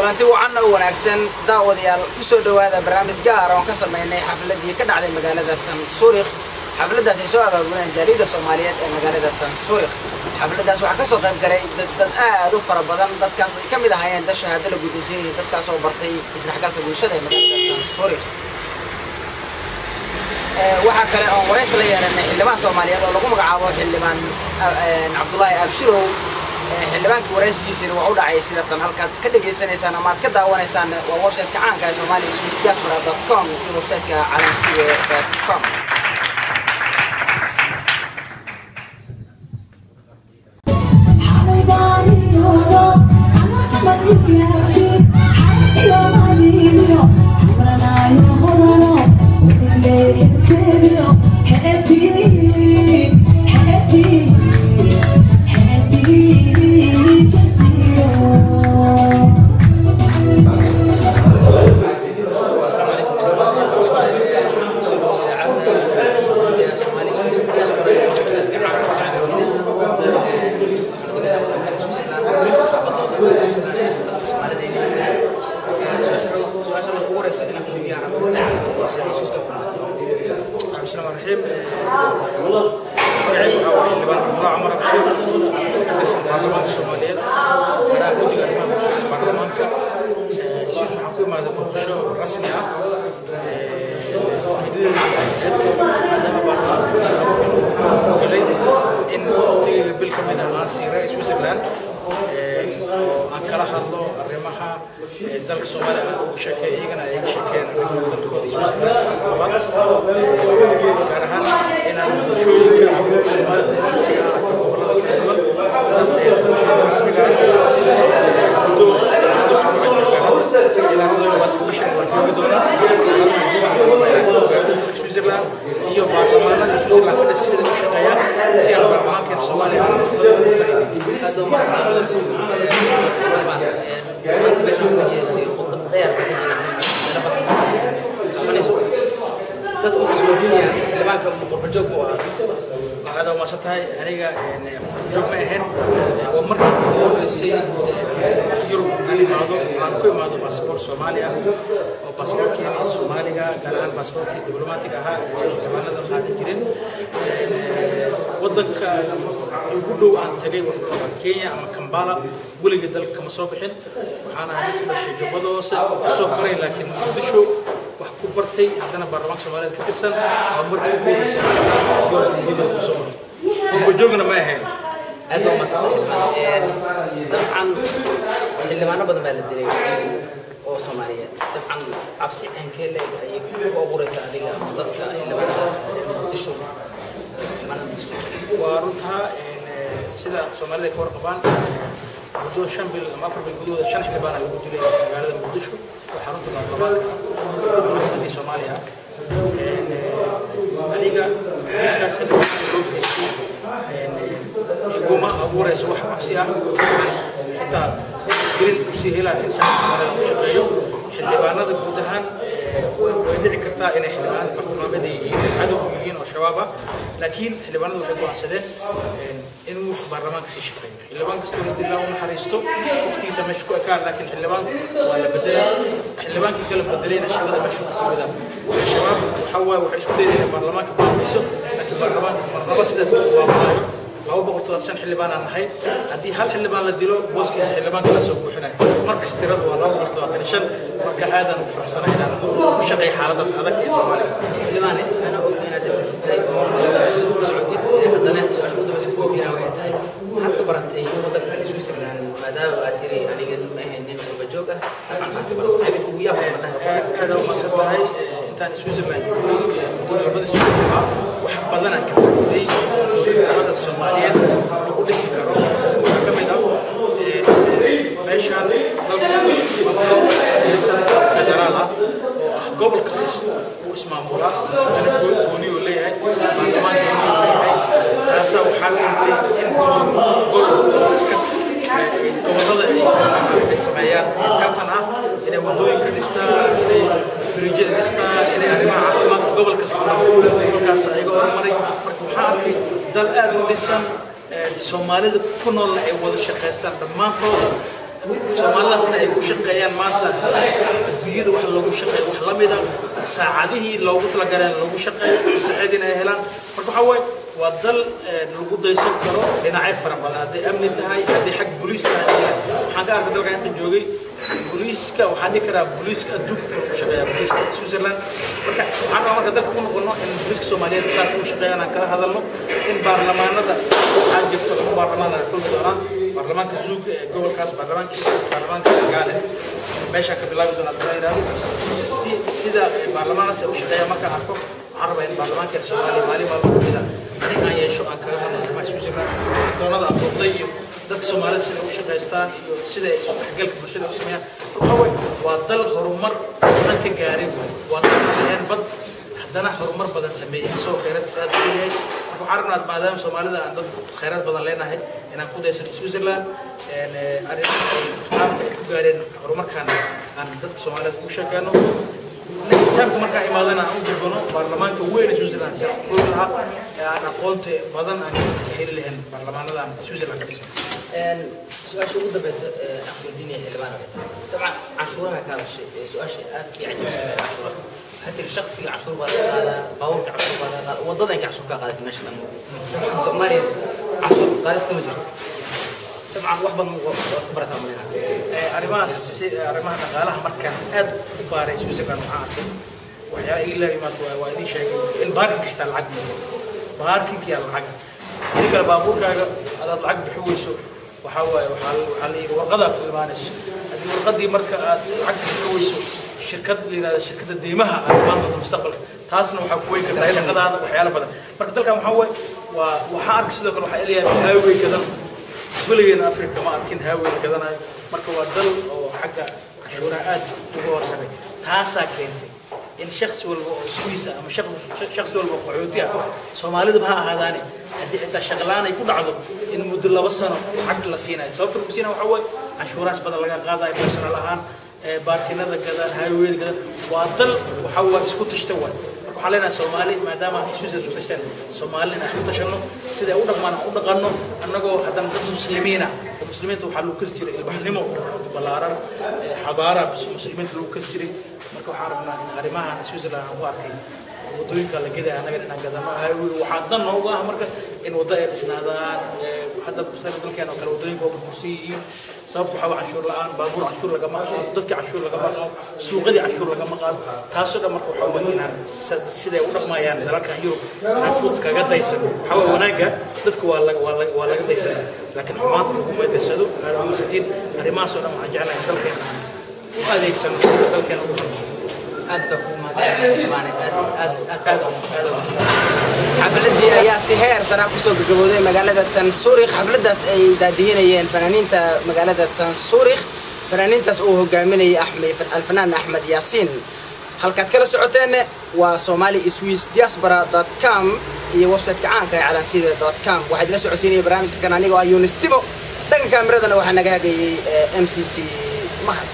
Kulanti wacan oo wanaagsan daawadayaal, kusoo dhawaada barnaamij gaar oon ka sameynay xafladii ka dhacday magaalada tan Zurich. Xafladdaas ay soo abaabuleen jaaliyadda Soomaaliyeed ee magaalada tan Zurich. Xafladdaas waxaa kasoo qayb galay dad aad u fara badan. Dadkaas ay ka mid ahaayeen dad shahaado la guddoonsiinayay, dadkaas oo bartay isdhexgalka bulshada ee magaalada tan Zurich. Waxaa kale oon waraysi la yeelanay xildhibaan Soomaaliyeed oo lagu magacaabo Xildhibaan Cabdullaahi Abshirow. Xildhibaankii waraysigiisina waa u dhacay sida tan. Halkaad ka dhegaysanaysaan ama aad ka daawanaysaan waa website-ka caanka ee somaliswissdiaspora.com iyo website-ka calanside.com. Dalka Soomaaliya aan ugu sheekeey, iyagana ay iga sheekeeyeen arrimaha dalkooda Switzerland, gaar ahaan inaan bulshooyinka Soomaalida si aan arko gobollada kala duwan. Saas ayaa bulshada rasmiga ah. Muddo usbuuca jooga hadda, ilaa 27 bishan waan joogi doonaa. Switzerland iyo baarlamaanada Switzerland ka dhis sida u shaqeeyaan, si aan baarlamaankeena Soomaaliya aan uga faa'iideyn. Dadku waxay isweydiinayaan, xildhibaanka qurbajoog buu ahaa? Waxaad umaasan tahay. Aniga qurbajoog ma ahayn. Waa markii ugu horreysay Yurub aan imaado, aan ku imaado baasboor Soomaali ah, oo baasboorkeeni Soomaaliga, gaar ahaan baasboorkii diblomaatiga ahaa ee xildhibaanada qaadan jireen. Waddanka ugu dhow aan tagay wuxuu ahaa Kenya ama Kampala. Weligii dalka kama soo bixin. Waxaan ahay mid ku dhashay Jubbada Hoose, kusoo koray, laakiin Muqdisho wax ku bartay, haddana baarlamaanka Soomaaliyeed ka tirsan. Waa markii ugu horreysay Yurub dibadda kusoo maray, qurbajoogna ma ahayn. Aad baa umadsanta, xildhibaan. Dabcan xildhibaano badan baa la dilay oo Soomaaliyeed. Dabcan cabsi ceenkee leeg ayay ku abuuraysaa adiga ama dadka xildhibaanada Muqdisho, xildhibaanada Muqdisho? Waa runtaa. Sida Soomaalida ka warqabaan, muddo 5 bil ama 4 bil gudahooda shan xildhibaana lagu dilay magaalada Muqdisho oo xarunta baarlamaanka ah, caasimadii Soomaaliya ah. Aniga dilkaas xildhibaanada loo geystay iguma abuurayso wax cabsi ah. Waxaan xitaa gelin usii helaa in shacabka Soomaalida u shaqeeyo. Xildhibaanada guud ahaan way dhici kartaa inay xildhibaanada bartilmaameed ay yihiin, cadow yihiin oo Shabaab ah, laakiin xildhibaanadu waxay go'aansadeen inuu baarlamaanka sii shaqeeyo. Xildhibaan kastoo la dilaa u naxariisto, waqtigiisa meesha ku ekaan, laakiin xildhibaan waa la bedelaa. Xildhibaankii kala bedelayna shaqada meeshuu kasii wadaa. Shabaab waxaa waaye waxay isku dayeen inay baarlamaanka baabi'iso, laakiin baarlamaanka marnaba sidaas ma baaba'ayo. 275 xildhibaan aan nahay. Haddii hal xildhibaan la dilo, booskiisa xildhibaanka la soo buuxinayo. Markas tiradu waa 275. Marka aadaan ugu faraxsanahay inaan ku shaqeeyo xaaladaas adag ee Soomaaliya. Xildhibaane, ana og inaad dalkiisa tahay oo socotid, haddana su-aasha ugu dambaysa ku weydiinaa waxay tahay: maxaad ka baratay waddanka Switzerland, maadaama aad tiri aniga ma ahayn nin qurbajoog ah? Dabcan maxaad ka baratay? Maxay ugu yaab badan? Aad u mahadsan tahay. Intaan Switzerland joogay muddada labada sano ahaa, wax badan aan ka faa'iiday dowladnimada Soomaaliyeed lagu dhisi karo. Waxaa ka mid ah meeshaan dalku waa dal dhisan federaal ah, oo ah gobol kasta uu ismaamulaa, ana gooni uu leeyahay, baarlamaan gooni uu leeyahay. Taasaa waxaa keentay in gobollada ay sameeyaan tartan ah inay waddooyinka dhistaan, inay biriijyada dhistaan, inay arrimaha caafimaadka gobol kasta gobolkaas ayaga horumaray. Marka waxaan arkay dal aad u dhisan, Soomaalida ku noolna ay wada shaqaystaan dhammaantooda. Soomaalidaasna ay ku shaqeeyaan maanta adduunyada wax loogu shaqeeyo wax la mid ah, saacadihii loogu talagaleen loogu shaqeeyo, fasaxeediina ay helaan. Marka waxaa waaye waa dal lagu daysan karo dhinacyo fara badan, hadday amni tahay, hadday xag booliis tahay. Waxaan ka arkay dalkan inta joogay booliiska, waxaan dhihi karaa booliiska adduunka ku shaqeeya booliiska Switzerland. Marka waxaan rabaa marka dalka ku noqono in booliiska Soomaaliyeed saas u shaqeeyaan aan kala hadalno, in baarlamaanada waxaa jirto laba baarlamaan ay kulmi doonaan, baarlamaanka Zug ee gobolkaas, baarlamaanka baarlamaanka Gaale meeshaan ka bilaabi doonaa haddii la yidhaahdo si sida baarlamaankaas ay u shaqeeyaan. Markaan arko waxaan rabaa in baarlamaanka Soomaaliya maalin maalmo ka mid ah aniga aan yeesho aan kaga hadlo arrimaha Switzerland, doonada aan booqday iyo dadka Soomaalida sida u shaqaystaan iyo sida ay isu dhexgalka bulshada u sameeyaan. Waxa waye waa dal horumar badan ka gaaray, waa dal aan lahayn bad haddana horumar badan sameeyey isagoo kheyraadkiisa aad u leeyahay. Marka waxaan rabnaa maadaama Soomaalida aan dad kheyraad badan leenahay inaan ku daysano Switzerland, arrimaha ay qaabka ay ku gaareen horumarkan aan dadka Soomaalida ugu sheekeyno. Next time markaan imaadana aan u gudbano baarlamaanka weyn ee Switzerland si aan u kulmi lahaa ee aan aqoonta badan aan ka heli lahayn baarlamaanada aan Switzerland ka dhisan. Su-aasha ugu dambeysa ee aan weydiinaya xildhibaan waxay tahay, dabcan canshuuraha ka hadashay, ee su-aasha aad kii cajabisay canshuuraha. Waxaa tiri shakhsiga canshuur baa laga qaadaa, baabuurka canshuur baa laga qaadaa, waddada inka canshuur kaa qaadaysa. Meesha tan Soomaaliya canshuur qaadis kama jirto. Dabcan wax badan waad ka barataa malina. Arrimahaas si arrimaha dhaqaalaha markaan aad u baaray Switzerland waxaan arkay waxyaala iga laabi maanta waa idin sheegay in baarkinka xitaa lacag muuqdo, baarkinkiyaa lacag. Haddii kale baabuurkaaga adaad lacag bixi weyso, waxaa waaye waxaa la yidhi warqadaa ku imaanayso. Haddii warqadii marka aad lacagta bixi weyso, shirkad la yidhahda shirkadda deymaha aad imaan doonto mustaqbalka, taasna waxaa ku weyn kartaa shaqadaada waxyaalo badan. Marka dalkan waxaa waaye waa waxaan arkay sidoo kale waxaa ilayahay highway gadan, weligeena Africa ma arkin highway la gadanayo. Marka waa dal oo xagga cashuuraha aad uga horsaray, taasaa keentay in shaksi walba oo Swiss ah ama shaksi walba oo qaxooti ah, Soomaalidaba ha ahaadaane, haddii xitaa shaqo la'aan ay ku dhacdo in muddo 2 sano lacag la siinayo. Sababta lagu siinayo waxaa waaye canshuurahaas badan laga qaadayo personal ahaan, baarkinada gadaan, highwayda gadaan. Waa dal waxaa waaye isku tashta waay. Marka waxaan leenahay Soomaali maadaama Swiss isku tashteen, Soomaali inaan isku tashano, sida ay u dhaqmaan aan u dhaqanno, annagoo haddana dad muslimiina oo muslimiinta waxaa lagu kasi jiray ilbaxnimo ballaaran, xadaara muslimiinta lagu kasi jiray. Marka waxaan rabnaa in arrimahan Switzerland aan ku arkay waddooyinka la gedaya annaga inaan gadano highway. Waxaa dan noogu ah marka in waddo ay dhisnaadaan. Hadda masalan dalkeena oo kale waddooyinka waa burbursan yihiin. Sababta waxaa waa canshuur la'aan, baabuur canshuur lagama qaado, dadka canshuur lagama qaado, suuqadii canshuur lagama qaado, taasoo dhan. Marka waxaa waye inaan siday u dhaqmayaan dalalkan Yurub inaan ku kaga daysano. Waxaa waye wanaagga dadka waa laga daysana, laakiin xumaanta laguma daysado. Aad umasantiin. Arrimahaas oo dhan waxaan jeclahay in dalkeena u adeegsano sida dalkeena ugu hormaro. Aad baa kugu mahadcelinayaa xildhibaan, aad aad aad aad aad u. Xafladii ayaa si heer sara kusoo gabagabowday magaalada tan Zurich, xafladaas ay daadihinayeen fanaaniinta magaalada tan Zurich, fanaaniintaas uu hogaaminayay Axmed alfanaan Axmed Yaasiin. Halkaad kala socoteen waa Somali Swiss Diaspora com iyo website-ka caanka ee calansida.com. Waxaad la socodsiinaya barnaamijka kan anigoo ah Yunis Timo, dhanka kaamiradana waxaa naga hagayay MCC Mahad.